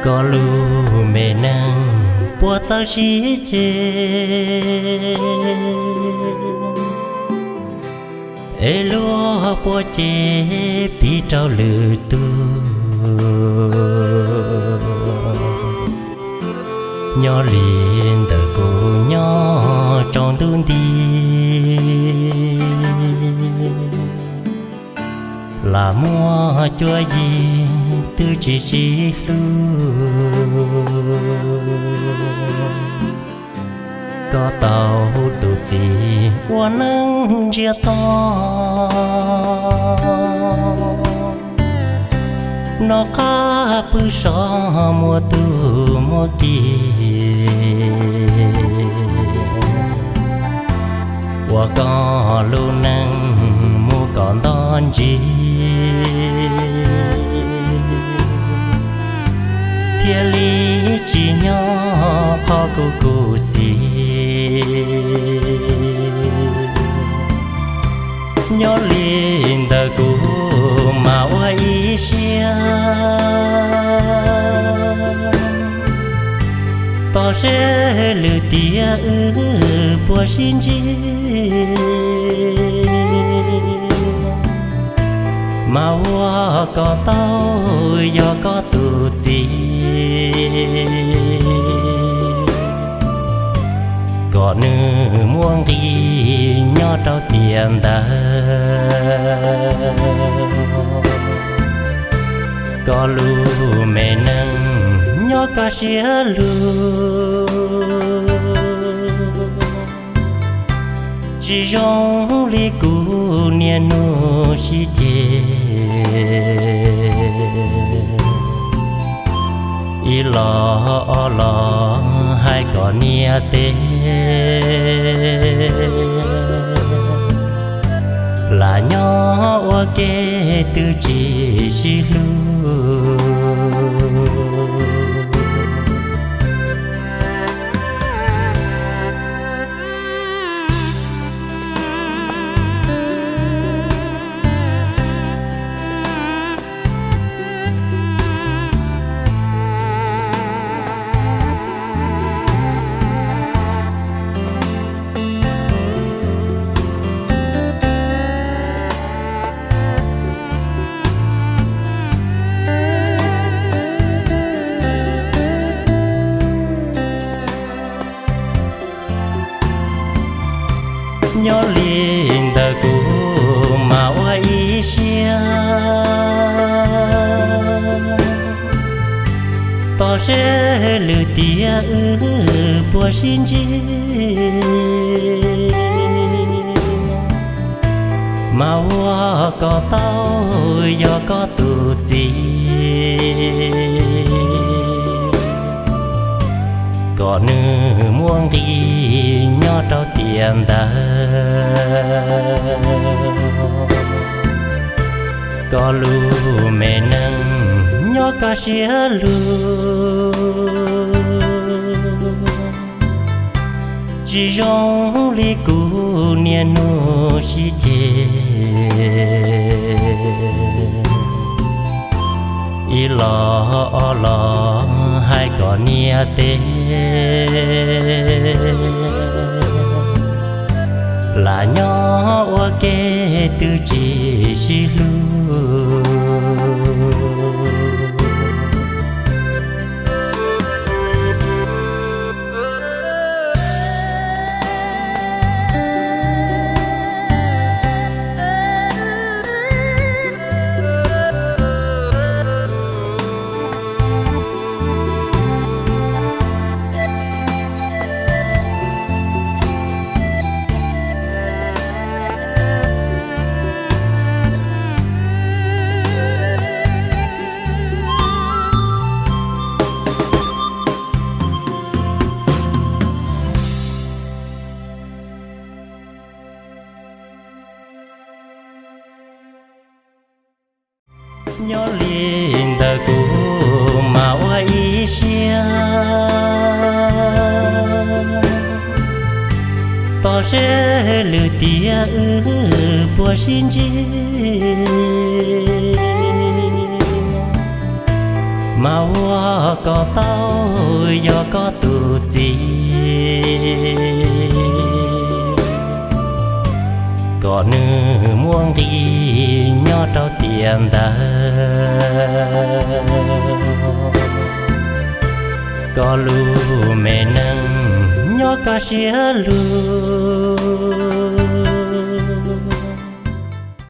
Koj lub me neej puas txawj sib ceg, es luag puas cem piv rau lwm tus. Nyob li ntawm kuv nyob tsaus ntuj nti, lam muaj cuab yig twb tsis sib hlub. Koj tau tus txiv ua neej ntsiag to, noj qab pw so muaj tug muaj ki, ua koj lub neej mus kom nto ntsis, thiaj li tsis nyob qhov kuv khuv xim. Nyob li ntawm kuv mas ua ib siab, tos seb lwm tiam wb puas sib ntsib, mas ua kom tau yog koj tus txiv, kom nws muaj nqis nyob rau tiam ntawd. Koj lub me neej nyob koj siab lug, tsis zoo li kuv niaj hnub sib ceg. Ib los ob los hais kom niam teb, lam nyob ua ke twb tsis sib hlub. Nyob li ntawm kuv mas ua ib siab, tos seb lwm tiam wb puas sib ntsib, mas ua kom tau yog koj tus txiv, kom nws muaj nqis nyob rau tiam ntawd. Koj lub me neej nyob koj siab lug, tsis zoo li kuv niaj hnub sib ceg. Ib los ob los hais kom niam teb, lam nyob ua ke twb tsis sib hlub. Nyob li ntawm kuv mas ua ib siab, tos seb lwm tiam wb puas sib ntsib, Mas ua kom tau yog koj tus txiv, kom nws muaj nqis nyob rau tiam ntawd. Koj lub me neej nyob koj siab lug,